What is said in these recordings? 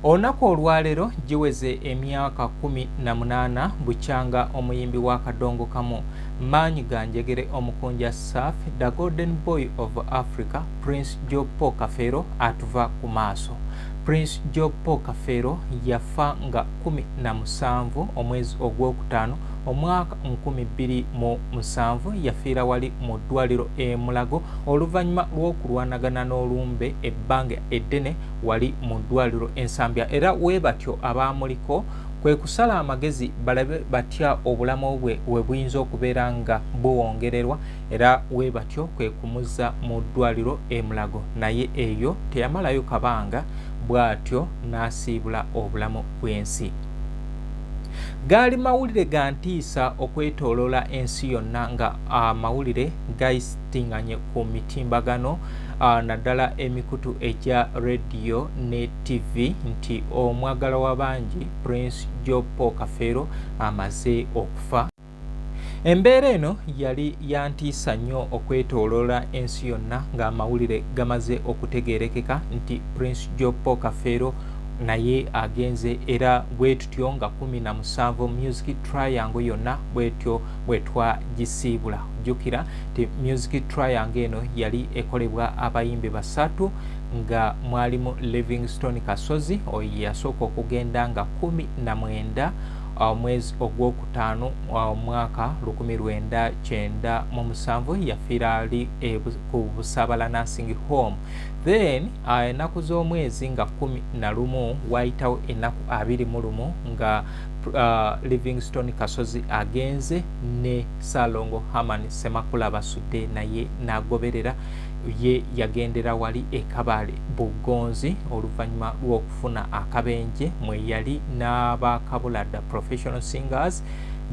Olunaku olwaleero giweze emyaka 18 bukyanga omuyimbi wa Kadongo Kamu Maanyi ga Njegere omukunja Safi, the Golden Boy of Africa, Prince Joe Kafeero atuva ku maaso. Prince Joe Kafeero yafa nga 17 omwezi ogwokutaano omwaka 2007. Yafiira wali mu ddwaliro e Mulago oluvannyuma lw'okulwanagana n'olumbe ebbanga eddene wali mu ddwaliro Ensambya, era weebatyo abaamuliko kwe kusala amagezi balabe batya obulamu bwe we buyinza okubeera nga buwongererwa, era weebatyo kwe kumuzza mu ddwaliro e Mulago, naye eyo teyamalayo kabanga, bw'atyo n'asiibula obulamu bw'ensi. Gaali mawulire ga ntiisa okwetooloola ensi yonna nga amawulire gayisitinganye ku mitimbagano, naddala emikutu egya rediyo ne TV, nti omwagala wa bangi Prince Joe Paul Kafeero amaze okufa. Embeera eno yali ya ntiisa nnyo okwetooloola ensi yonna ng'amawulire gamaze okutegeerekeka nti Prince Joe Paul Kafeero naye agenze, era bwe tutyo nga 17 Music Triangle yonna bwetyo bwe twagisiibula. Jjukira nti Music Triangle eno yali ekolebwa abayimbi basatu nga mwalimu Livingstone Kasozi, oyo yasooka okugenda nga 19 omwezi ogwokutaano omwaka 1997, yafiira ali ku Busabala Nursing Home. Then ennaku z'omwezi nga 11, wayitawo ennaku 21 nga Livingstone Kasozi agenze, ne Ssalongo Herman Semakula Basudde naye n'agoberera. Ye yagendera wali e Kabale Bugonzi oluvannyuma lw'okufuna akabenje mwe yali n'abakabula the Professional Singers,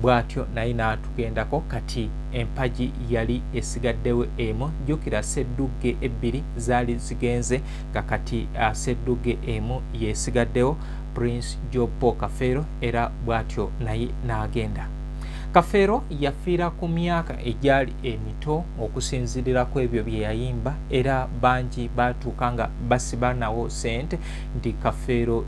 bw'atyo naye n'atugendako. Kati empagi yali esigaddewo emu. Jjukira seddugge ebbiri zaali zigenze, nga kati seddugge emu yesigaddewo, Prince Joe Paul Kafeero, era bw'atyo naye n'agenda. Kafeero yafiira ku myaka egyali emito okusinziirira ku ebyo bye yayimba, era bangi baatuuka nga basiba nawo sente nti Kafeero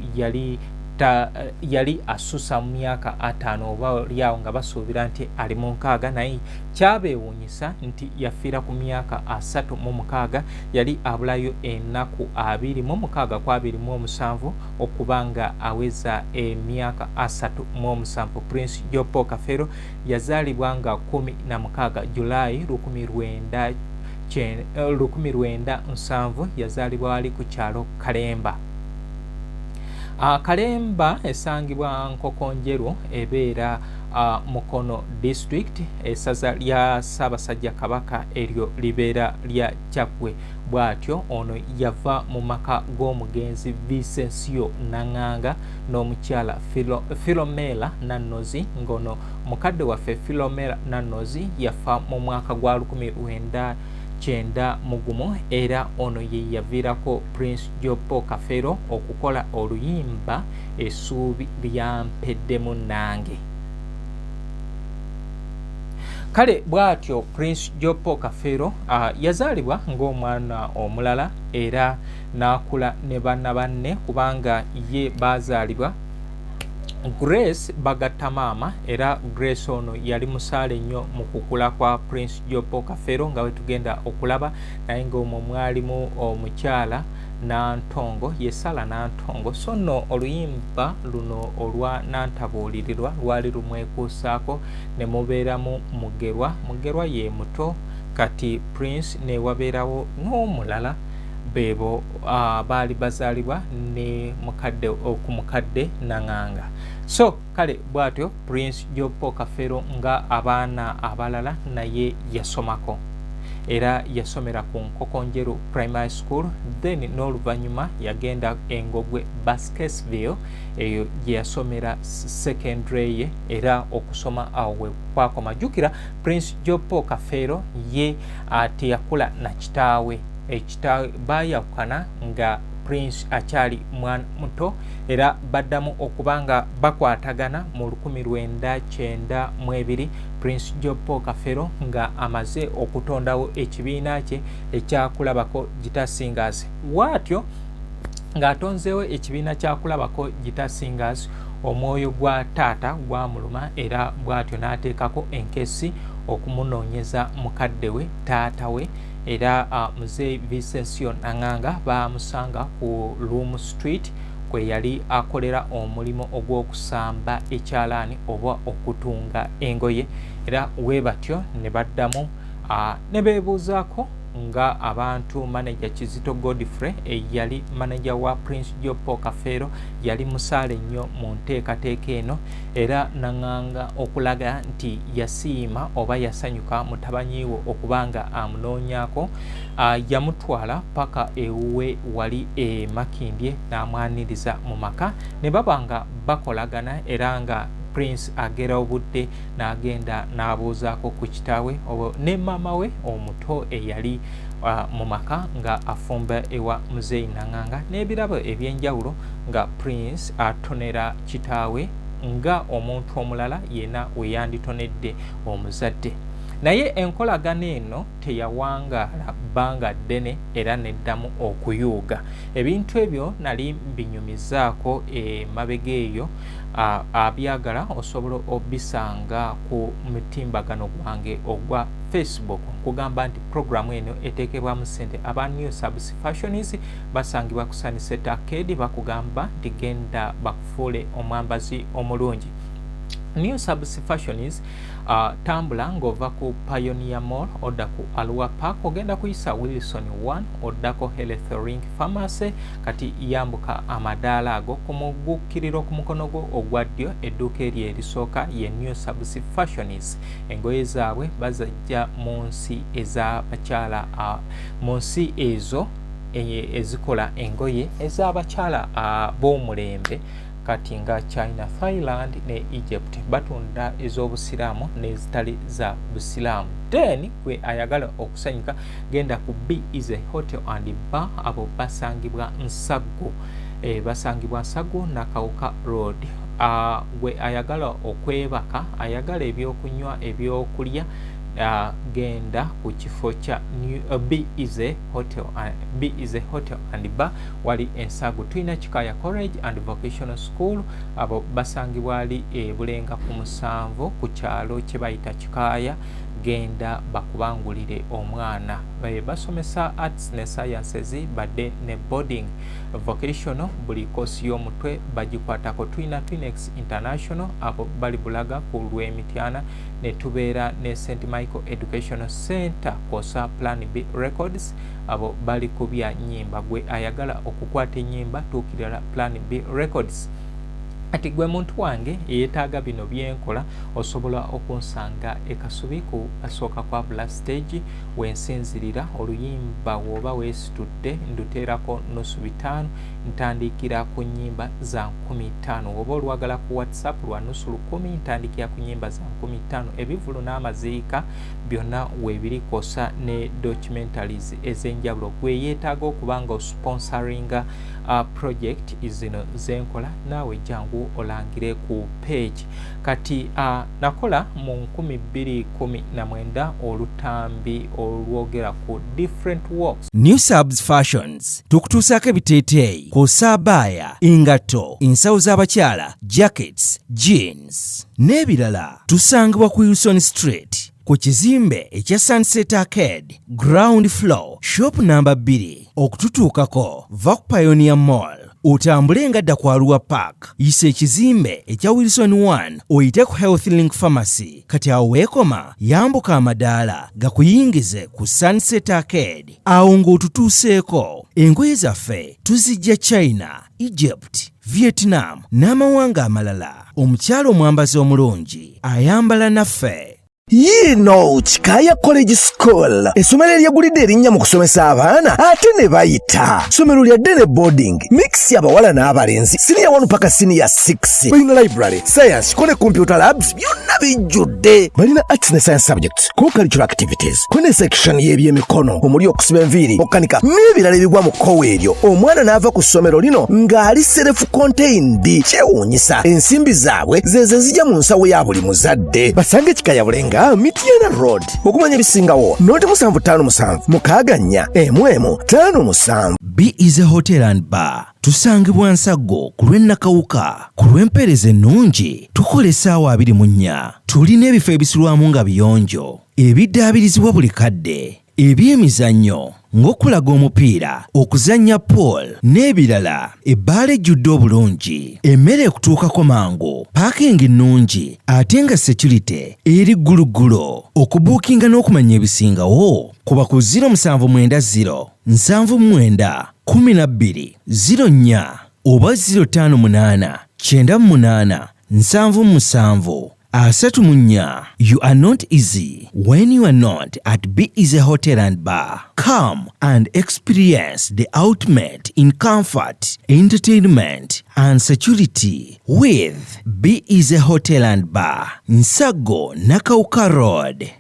yali asusa mu myaka 50 oba oliawo nga basuubira nti ali mu 60, naye kyabeewuunyisa nti yafiira ku myaka 36. Yali abulayo ennaku 26 ku 27 okuba nga aweza emyaka 37. Prince Joe Paul Kafeero yazaalibwa nga 16 Julayi 1970. Yazaalibwa wali ku kyalo Kalemba. Kalemba esangibwa Nkokonjeru, ebeera Mukono District, essaza lya Ssaabasajja Kabaka eryo libeera lya Kyaggwe. Bw'atyo ono yava mu maka g'omugenzi Vincensio Nanganga n'omukyala Philomela Nannozi, ng'ono mukadde waffe Philomela Nannozi yafa mu mwaka gwa 1991, era ono ye yaviirako Prince Joe Paul Kafeero okukola oluyimba Essuubi Lyampeddemu Nange. Kale bw'atyo Prince Joe Paul Kafeero yazaalibwa ng'omwana omulala era n'akula ne banna banne, kubanga ye baazaalibwa Grace bagatta maama, era Grace ono yali musaale nnyo mu kukula kwa Prince Joe Paul Kafeero nga bwe tugenda okulaba, naye ng'omwo mwalimu omukyala Nantongo, ye Sala Nantongo. So nno oluyimba luno olwa Nantabuulirirwa lwali lumwekuusaako, ne mubeeramu Mugerwa. Mugerwa ye muto kati Prince, ne wabeerawo n'omulala, beebo baali bazaalibwa ne mukadde ku mukadde Nanganga. So kale bw'atyo Prince Joe Paul Kafeero nga abaana abalala naye yasomako, era yasomera ku Nkokonjeru Primary School, then n'oluvannyuma yagenda Engogwe Basketsville, eyo gye yasomera secondary ye, era okusoma awo we kwakoma. Jjukira Prince Joe Paul Kafeero ye teyakula na kitaawe. Ekitaawe baayawukana nga Prince akyali mwana muto, era baddamu okuba nga bakwatagana mu 1992, Prince Joe Paul Kafeero nga amaze okutondawo ekibiina kye ekyakulabako Guitar Singers. Waatyo Ng'atonzeewo ekibiina kya Kulabako Guitar Singers, omwoyo gwa taata gwamuluma era bw'atyo n'ateekako enkesi okumunoonyeza mukadde we, taata we. Era Muzeeyi Vincensio Nanganga baamusanga ku Loom Street kwe yali akolera omulimu ogw'okusamba ekyalaani oba okutunga engoye, era we batyo ne baddamu ne beebuuzaako nga abantu. Maneja Kizito Godfrey, eyali maneja wa Prince Jopo Kafeero, yali musaale nnyo mu nteekateeka eno, era Nanganga okulaga nti yasiima oba yasanyuka mutabanyi we okuba nga amunoonyaako, yamutwala paka ewuwe wali e Makindye n'amwaniriza mu maka ne baba nga bakolagana, era nga Prince agera obudde n'agenda n'abuuzaako ku kitaawe ne maama we omuto eyali mu maka nga afumba ewa Muzeeyi Nanganga, n'ebirabo ebyenjawulo nga Prince atonera kitaawe nga omuntu omulala yenna we yanditonedde omuzadde. Naye enkolagana eno teyawangaala bbanga ddene era neddamu okuyuuga. Ebintu ebyo nali mbinyumizaako emabega eyo. Abyagala osobola obisanga ku mutimbagano gwange ogwa Facebook. Nkugamba nti programu eno eteekebwamu ssente aba New Subs Fashions, basangibwa ku Sunset Arcade. Bakugamba nti genda bakufuule omwambazi omulungi. New Subs Fashions, tambula ng'ova ku Pioneer Mall odda ku Arua Park, ogenda kuyisa Wilson 1, oddako Health Link Pharmacy. Kati yambuka amadaala ago ku mugukkiriro ku mukono gwo ogwa ddyo, edduuka eryo erisooka ye New Subs Fashions. Engoye zaabwe bazajja mu nsi ez'abakyala, mu nsi ezo ezikola engoye ez'abakyala b'omulembe kati nga China, Thailand ne Egypt. Batunda ez'obusiraamu n'ezitali za busiraamu. Then gwe ayagala okusanyuka, genda ku B is a Hotel and Bar. Abo basangibwa Nsaggu, basangibwa Nsaggu, Nakawuka Road. Gwe ayagala okwebaka, ayagala ebyokunywa, ebyokulya, genda ku kifo kya B is a Hotel, B is a Hotel and Bar wali Ensagu. Tulina Kikaya College and Vocational School. Abo basangibwa ali e Bulenga ku 7, ku kyalo kye bayita Kikaaya. Genda bakubangulire omwana. Basomesa arts ne sciences, badde ne boarding, vocational, buli kosi y'omutwe bagikwatako. Tulina Twinex International, abo bali Bulaga ku lw'Emityana, ne tubeera ne St Michael Educational Center kwosa Plan B Records. Abo bali kubya nyimba. Gwe ayagala okukwata enyimba, tuukirira Plan B Records. Ati gwe muntu wange eyeetaaga bino byenkola, osobola okunsanga e Kasubi ku asooka kwa Bula Stage wensinzirira. Oluyimba woba weesitudde nduteerako nusu 500, ntandikira ku nyimba za 5000. Woba olwagala ku WhatsApp lwa nusu 1000, ntandikira ku nyimba za 5000. Ebivulu n'amaziika byonna weebiri, kwosa ne documentaries ez'enjawulo. Gwe yeetaaga okuba nga osponsoringa project zino zenkola, naawe jangu olangire ku page. Kati nakola mu 2019 olutambi olwogera ku different works. New Subs Fashions tukutuusaako ebiteeteeyi kw'ossa abaaya, engatto, ensawo z'abakyala, jackets, jeans n'ebirala. Tusangibwa ku Wilson Street ku kizimbe ekya Sunset Arcade, ground floor, shop namba 2. Okututuukako, va ku Pioneer Mall otambule nga dda ku Arua Park, yisa ekizimbe ekya Wilson 1, oyite ku Health Link Pharmacy. Kati awo weekoma, yambuka amadaala gakuyingize ku Sunset Arcade. Awo ng'otutuuseeko. Engoye zaffe tuzijja China, Egypt, Vietnam n'amawanga amalala. Omukyala omwambazi omulungi ayambala naffe. Yiino Kikaaya College School, essomero eryegulidde erinnya mu kusomesa abaana ate ne bayita. Ssomero lya day ne boarding mix, abawala n'abalenzi, siniya 1 paka siniya 6. Balina library, science ko ne computer labs, byonna bijjudde. Balina arts ne science subjects, co-curricular activities, ko ne section y'ebyemikono omuli okusiba enviiri, okukanika n'ebirala ebigwa mu kkowa eryo. Omwana n'ava ku ssomero lino ng'ali self contained. Kyewuunyisa, ensimbi zaabwe zezo ezijja mu nsawo ya buli muzadde. Basange Kikaya, Bulenga, Mityana Road. Okumanya ebisingawo, noti 757 64 11 57. B is a Hotel and Bar. Tusangibwa Nsaggo ku lw'e Nakawuka. Ku lw'empeereza ennungi tukola essaawa 24. Tulina ebifo ebisulwamu nga biyonjo, ebiddaabirizibwa buli kadde, eby'emizannyo ng'okulaga omupiira, okuzannya pool n'ebirala. Ebbaala ejjudde obulungi, emmere ekutuukako mangu, paakingi nnungi ate nga securite eri gguluggulo. Okubuukinga n'okumanya ebisingawo kuba ku 0790 79 12 04 oba 058 98 77 34. You are not easy when you are not at Be Easy Hotel and Bar. Come and experience the ultimate in comfort, entertainment and security with Be Easy Hotel and Bar, Nsago Nakawuka Road.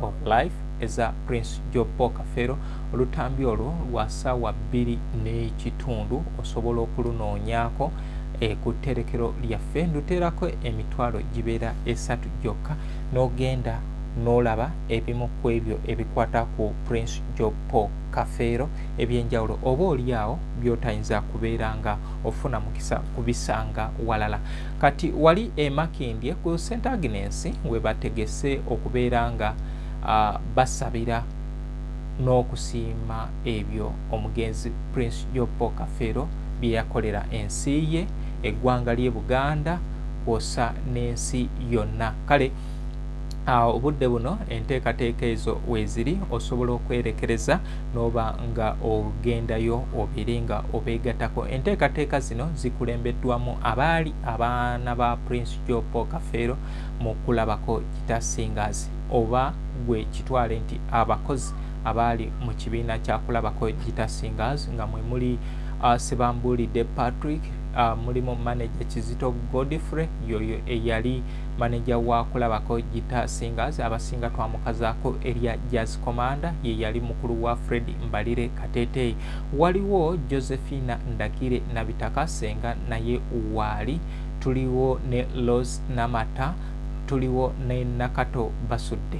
Of Life eza Prince Jopo Kafeero. Olutambi olwo lwa ssaawa 2.5, osobola okulunoonyaako ku tterekero lyaffe. Nduteerako emitwalo gibeera 3 gyokka, n'ogenda n'olaba ebimu ku ebyo ebikwata ku Prince Jopo Kafeero ebyenjawulo, oba oli awo by'otayinza kubeera nga ofuna mukisa kubisanga walala. Kati wali e Makindye ku St Agnes we bategese okubeera nga basabira n'okusiima ebyo omugenzi Prince Jopo Kafeero bye yakolera ensi ye, eggwanga ly'e Buganda kwosa n'ensi yonna. Kale obudde buno enteekateeka ezo weeziri, osobola okwerekereza n'oba nga ogendayo obeere nga obeegattako. Enteekateeka zino zikulembeddwamu abaali abaana ba Prince Jopo Kafeero mu Kulabako Guitar Singers, oba gwe kitwale nti abakozi abaali mu kibiina kya Kulabako Guitar Singers, nga mwe muli Sebambuulidde Patrick, mulimu manager Kizito Godfrey, yoyo eyali manager wa Kulabako Guitar Singers, abasinga twamukazaako erya Jazz Commander, ye yali mukulu wa Fred Mbalire Kateeteeyi. Waliwo Josephina Ndagire Nabitaka Senga, naye waali. Tuliwo ne Los Namata, tuliwo ne Nakato Basudde.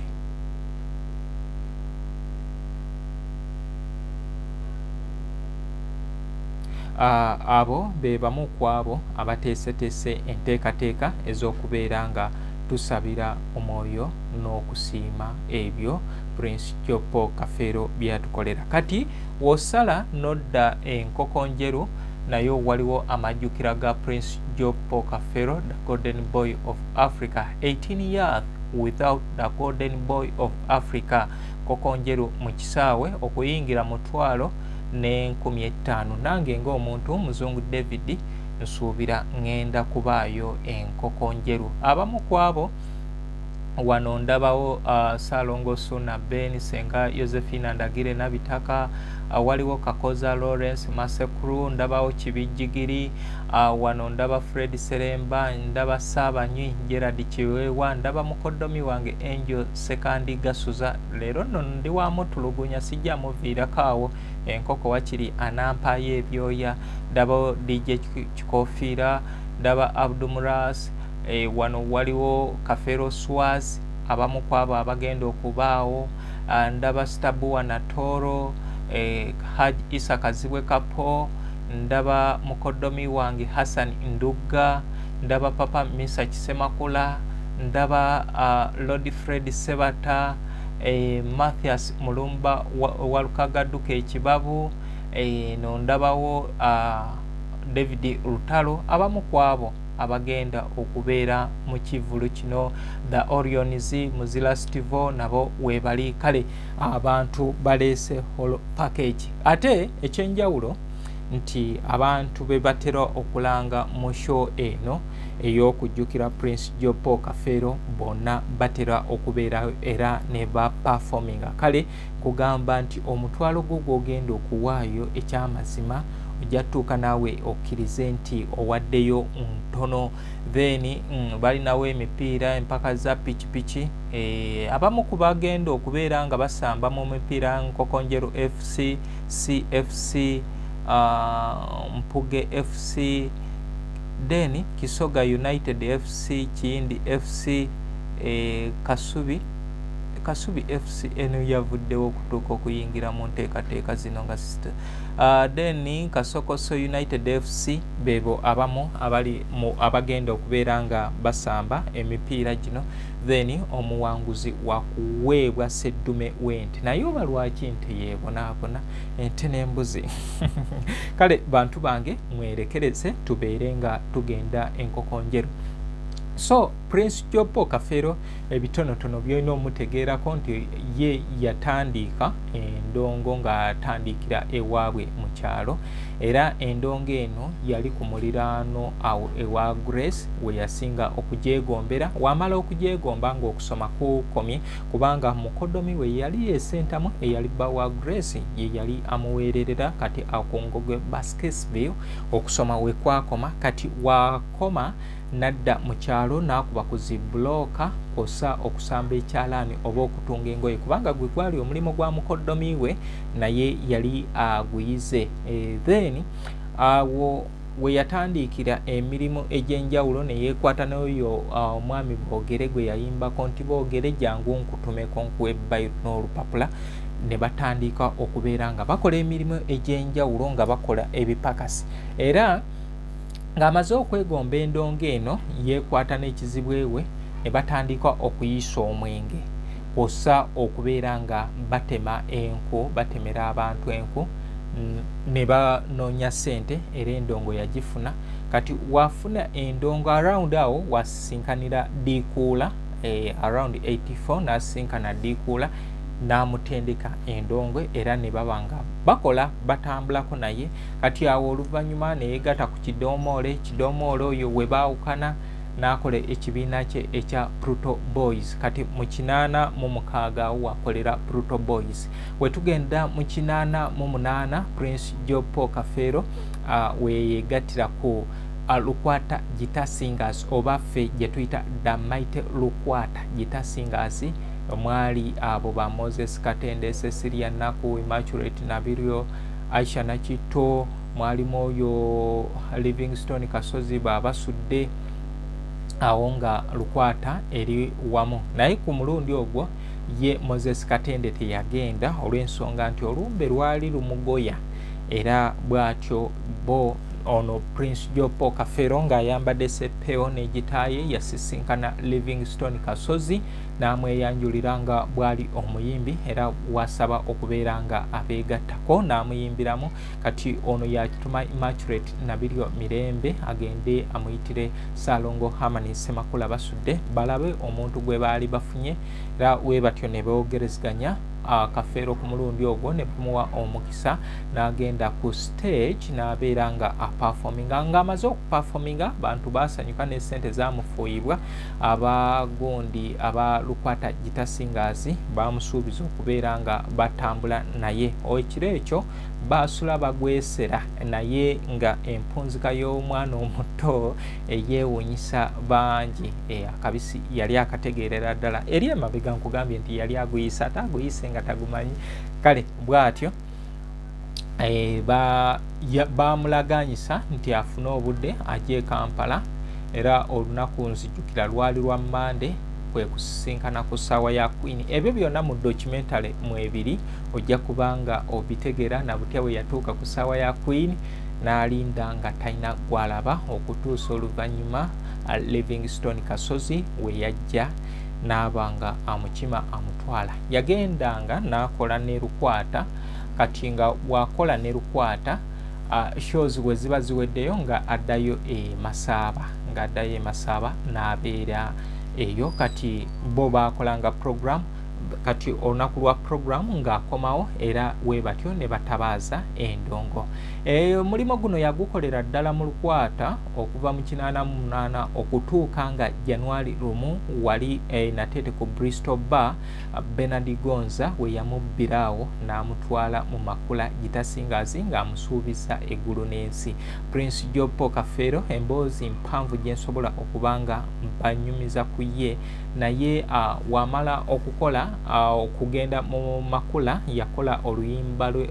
Abo be bamu ku abo abateeseteese enteekateeka ez'okubeera nga tusabira omwoyo n'okusiima ebyo Prince Jopo Kafeero byeyatukolera. Kati w'osala n'odda Enkoko Njeru, nayo waliwo amajjukira ga Prince Jopo Kafeero, the Golden Boy of Africa, 18 years without the Golden Boy of Africa. Nkoko Njeru mu kisaawe, okuyingira 1,500. Nange ng'omuntu Muzungu David nsuubira ŋŋenda kubaayo Enkoko Njeru. Abamu ku abo wano ndabawo Saalongo Suna Ben, Senga Josephina Ndagire Nabitaka, waliwo Kakoza Lawrence Masekuru, ndabawo Kibijjigiri, wano ndaba Fred Seremba, ndaba Saabanywi Gerard Kiweewa, ndaba mukoddomi wange Angel Sekandi Gasuza. Leero nno ndi wamutulugunya, sijja muviirako awo enkoko, wakiri anampaayo ebyoya. Ndabawo DJ Kikofiira, ndaba Abdumuras, wano waliwo Kafero Swaz, abamu ku abo abagenda okubaawo. Ndaba Stabua Natoro, Haj Isa Kazibwe Kapo, ndaba mukoddomi wange Hassan Ndugga, ndaba Papa Misa Kisemakula, ndaba Lord Fred Sebata, Mathias Mulumba Walukagadduka Ekibabu, no ndabawo David Lutalo, abamu ku abo abagenda okubeera mu kivvulu kino. The Orions, Muzila Stivo nabo weebali. Kale abantu baleese whole package. Ate ekyenjawulo nti abantu be batera okulanga mu show eno ey'okujjukira Prince Jopo Kafeero bonna batera okubeerayo era ne ba performinga. Kale kugamba nti omutwalo gwo gw'ogenda okuwaayo, ekyamazima ojja tutuuka naawe okkirize nti owaddeyo ntono. Then balinawo emipiira, empaka za pikipiki. Abamu ku bagenda okubeera nga basamba mu mipiira: Nkokonjeru FC, CFC, Mpuge FC, then Kisoga United FC, Kiyindi FC, Kasubi Kasubi FC eno yavuddewo okutuuka okuyingira mu nteekateeka zino nga then Kasokoso United FC bebo abamu abali mu abagenda okubeera nga basamba emipiira gino. Then omuwanguzi wakuweebwa seddume w'ente, naye oba lwaki nte yeebonaabona ente n'embuzi? Kale bantu bange, mwerekereze tubeere nga tugenda enkoko njeru. So Prince Jopo Kafeero, ebitonotono byolina omutegeerako nti ye yatandiika endongo ng'atandikira ewaabwe mu kyalo, era endongo eno yali ku muliraano awo ewa Grace we yasinga okugyegombera. Wamala okugyegomba ng'okusoma kukomye, kubanga mukodomi we yali esentamu eyali bba wa Grace ye yali amuweererera. Kati akungogwe Basketsville okusoma we kwakoma. Kati wakoma nadda mu kyalo n'akuba ku zi bulooka kwossa okusamba ekyalaani oba okutunga engoye, kubanga gwe gwali omulimu gwa mukoddomi we, naye yali aguyize. Then awo we yatandiikira emirimu egy'enjawulo ne yeekwata n'oyo omwami Boogere gwe yayimbako nti "Boogere jangu nkutumeko nkuwe bayiro n'olupapula", ne batandika okubeera nga bakola emirimu egy'enjawulo nga bakola ebipakasi. Era ng'amaze okwegomba endongo eno, yeekwata n'ekizibu ewe ne batandika okuyiisa omwenge kwossa okubeera nga batema enku, batemera abantu enku ne banoonya ssente, era endongo yagifuna. Kati wafuna endongo around awo wasisinkanira Diikuula, around 84 n'asisinkana Diikuula n'amutendeka endongo, era ne baba nga bakola batambulako naye. Kati awo oluvannyuma ne yeegatta ku Kidomoole. Kidomoole oyo we baawukana n'akola ekibiina kye ekya Pluto Boys. Kati mu 86 awo wakolera Pluto Boys. We tugenda mu 88, Prince Jopo Kafeero weyegattira ku Lukwata Guitar Singers, oba ffe gye tuyita The Mighty Lukwata Guitar Singers, omwali abo ba Moses Katende, Cecilia Naku, Immaculate Nabiryo, Aisha Nakito, mwalimu oyo Livingstone Kasozi, babasudde awo nga Lukwata eri wamu. Naye ku mulundi ogwo ye Moses Katende teyagenda olw'ensonga nti olumbe lwali lumugoya, era bw'atyo bo ono Prince Jopo Kafeero ng'ayambadde seppeo n'egitaaye yasisinkana Livingstone Kasozi n'amweyanjulira nga bw'ali omuyimbi, era wasaba okubeera nga abeegattako n'amuyimbiramu. Kati ono yakituma Immaculate Nabiryo Mirembe agende amuyitire Saalongo Herman Semakula Basudde balabe omuntu gwe baali bafunye, era we batyo ne boogerezeganya. Kafeero ku mulundi ogwo ne bamuwa omukisa n'agenda ku stage n'abeera nga aperforminga. Ng'amaze okuperforminga, bantu baasanyuka n'essente zamufuuyibwa. Abagundi aba Lukwata Guitar Singers bamusuubiza okubeera nga batambula naye. Ekiro ekyo baasula bagwesera, naye nga empunzika y'omwana omuto eyeewuunyisa bangi. Akabisi yali akategeerera ddala eri emabega. Nkugambye nti yali aguyisa, ate aguyise nga tagumanyi. Kale bw'atyo bamulaganyisa nti afune obudde ajje e Kampala, era olunaku nzijukira lwali lwa Mande, kwe kusisinkana ku ssaawa ya Queen. Ebyo byonna mu documentary mwebiri, ojja kubanga obitegeera na butya bwe yatuuka ku ssaawa ya Queen n'alinda nga talina gwalaba okutuusa oluvannyuma Livingstone Kasozi we yajja n'aba nga amukima amutwala. Yagendanga n'akola ne Lukwata. Kati nga bw'akola ne Lukwata, shows bwe ziba ziweddeyo nga addayo e Masaaba, ng'addayo e Masaaba n'abeera eyo. Kati bo baakolanga program, kati olunaku lwa program ng'akomawo, era we batyo ne batabaaza endongo. Omulimu guno yagukolera ddala mu Lukwata okuva mu 88 okutuuka nga January 1 wali Nateete ku Bristol Bar, Bernard Gonza we yamubbiraawo n'amutwala mu Makula Guitar Singers ng'amusuubiza eggulu n'ensi. Prince Jopo Kafeero, emboozi mpanvu gye nsobola okuba nga banyumiza ku ye, naye wamala okukola Okugenda mu makula yakola oluyimba lwe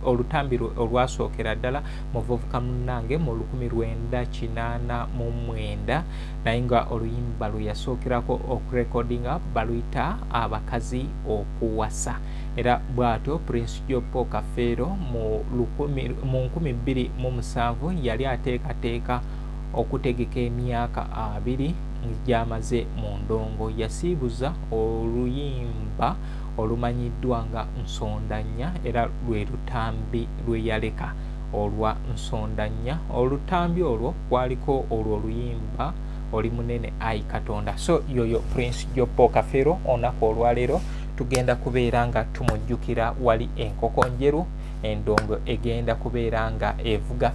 olutambi lwe olwasookera ddala muvubuka munnange mu 1989, naye nga oluyimba lwe yasookerako okurekodinga baluyita Abakazi Okuwasa. Era bw'atyo Prince Jopo Kafeero mu 2007 yali ateekateeka okutegeka emyaka 20 gy'amaze mu ndongo, yasiibuza oluyimba olumanyiddwa nga Nsonda Nnya, era lwe lutambi lwe yaleka olwa Nsonda Nnya. Olutambi olwo kwaliko olwo oluyimba Oli Munene Ayi Katonda. So yoyo Prince Jopo Kafeero, olunaku olwaleero tugenda kubeera nga tumujjukira wali Enkoko Njeru, endongo egenda kubeera nga evuga.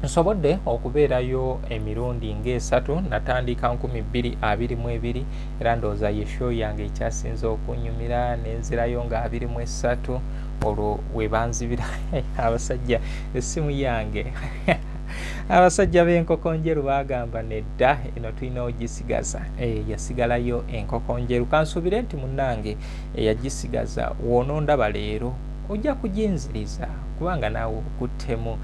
Nsobodde okubeerayo emirundi ng'esatu. Natandika 2022, era ndowooza ye show yange ekyasinze okunyumira. Nenzirayo nga 23, olwo we banzibira abasajja essimu yange. Abasajja b'Enkoko Njeru bagamba, "Nedda, eno tulina ogisigaza." Yasigalayo Enkoko Njeru. Kansuubire nti munnange eyagisigaza, woonondaba leero ojja kuginziriza kubanga naawe okuttemu.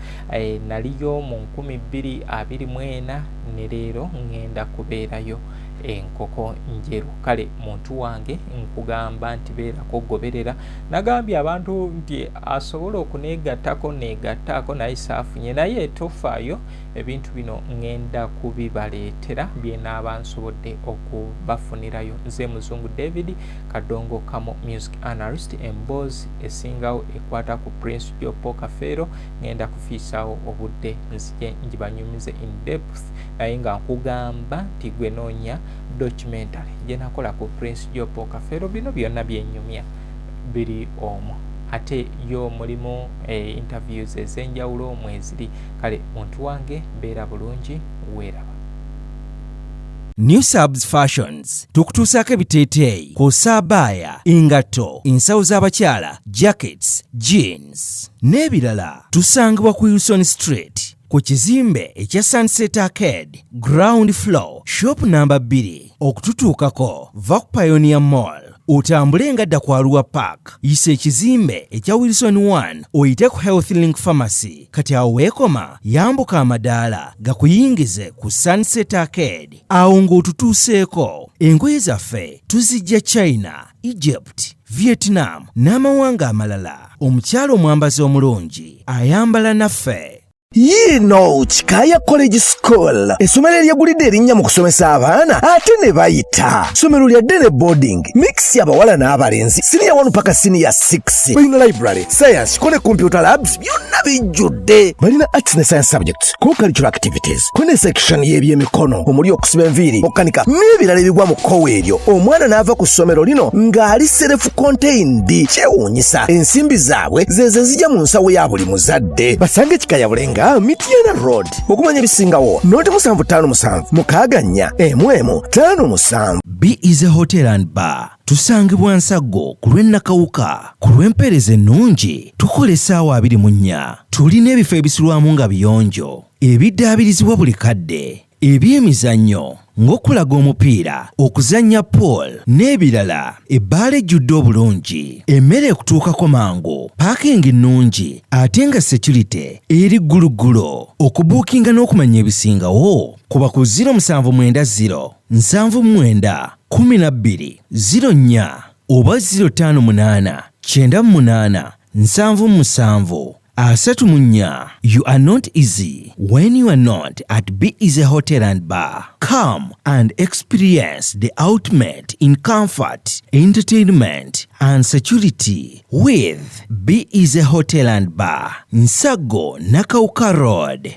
Naliyo mu 2024, ne leero ŋŋenda kubeerayo Enkoko Njeru. Kale muntu wange, nkugamba nti beerako goberera. Nagambye abantu nti asobola okuneegattako, neegattaako, naye saafunye. Naye tofaayo, ebintu bino ŋŋenda kubibaleetera byenaaba nsobodde okubafunirayo. Nze Muzungu David Kadongo Kamo, music analyst. Emboozi esingawo ekwata ku Prince Jopo Kafeero ŋŋenda kufiisaawo obudde nzije ngibanyumize in depth, naye nga nkugamba nti gwe noonya documentary gye nakola ku Prince Jopo Kafeero. Bino byonna byenyumya biri omwo, ate yo mulimu interviews ez'enjawulo mweziri. Kale muntu wange, beera bulungi, weeraba. New Subs Fashions tukutuusaako ebiteeteeyi kw'ossa abaaya, engatto, ensawo z'abakyala, jackets, jeans n'ebirala. Tusangibwa ku Wilson Street ku kizimbe ekya Sunset Arcade, ground floor, shop namba 2. Okututuukako, va ku Pioneer Mall, otambule nga dda ku Arua Park, yisa ekizimbe ekya Wilson 1, oyite ku Health Link Pharmacy. Kati awo weekoma, yambuka amadaala gakuyingize ku Sunset Arcade. Awo ng'otutuuseeko. Engoye zaffe tuzijja China, Egypt, Vietnam n'amawanga amalala. Omukyala omwambazi omulungi ayambala naffe. Yiino Kikaaya College School, essomero eryegulidde erinnya mu kusomesa abaana ate ne bayita. Ssomero lya day ne boarding mix, abawala n'abalenzi, siniya 1 paka siniya 6. Balina library, science ko ne computer labs, byonna bijjudde. Balina arts ne science subjects, co-curricular activities, ko ne section y'ebyemikono omuli okusiba enviiri, okukanika n'ebirala ebigwa mu kkowa eryo. Omwana n'ava ku ssomero lino ng'ali self contained. Kyewuunyisa, ensimbi zaabwe zezo ezijja mu nsawo ya buli muzadde. Basange Kikaya Bulenga, Mityana Road. Okumanya ebisingawo, noti 757 64 11 57. B is a Hotel and Bar. Tusangibwa Nsaggo ku lw'e Nakawuka. Ku lw'empeereza ennungi, tukola essaawa 24. Tulina ebifo ebisulwamu nga biyonjo, ebiddaabirizibwa buli kadde, ebyemizannyo ng'okulaga omupiira, okuzannya pool n'ebirala, ebbaala ejjudde obulungi, emmere ekutuukako mangu, parking nnungi ate nga security eri gguluggulo. Okubuukinga n'okumanya ebisingawo, kuba ku 0790 79 12 04 oba 058 98 77 34. You are not easy when you are not at Be Easy Hotel and Bar. Come and experience the ultimate in comfort, entertainment, and security with Be Easy Hotel and Bar, Nsago Nakawuka Road.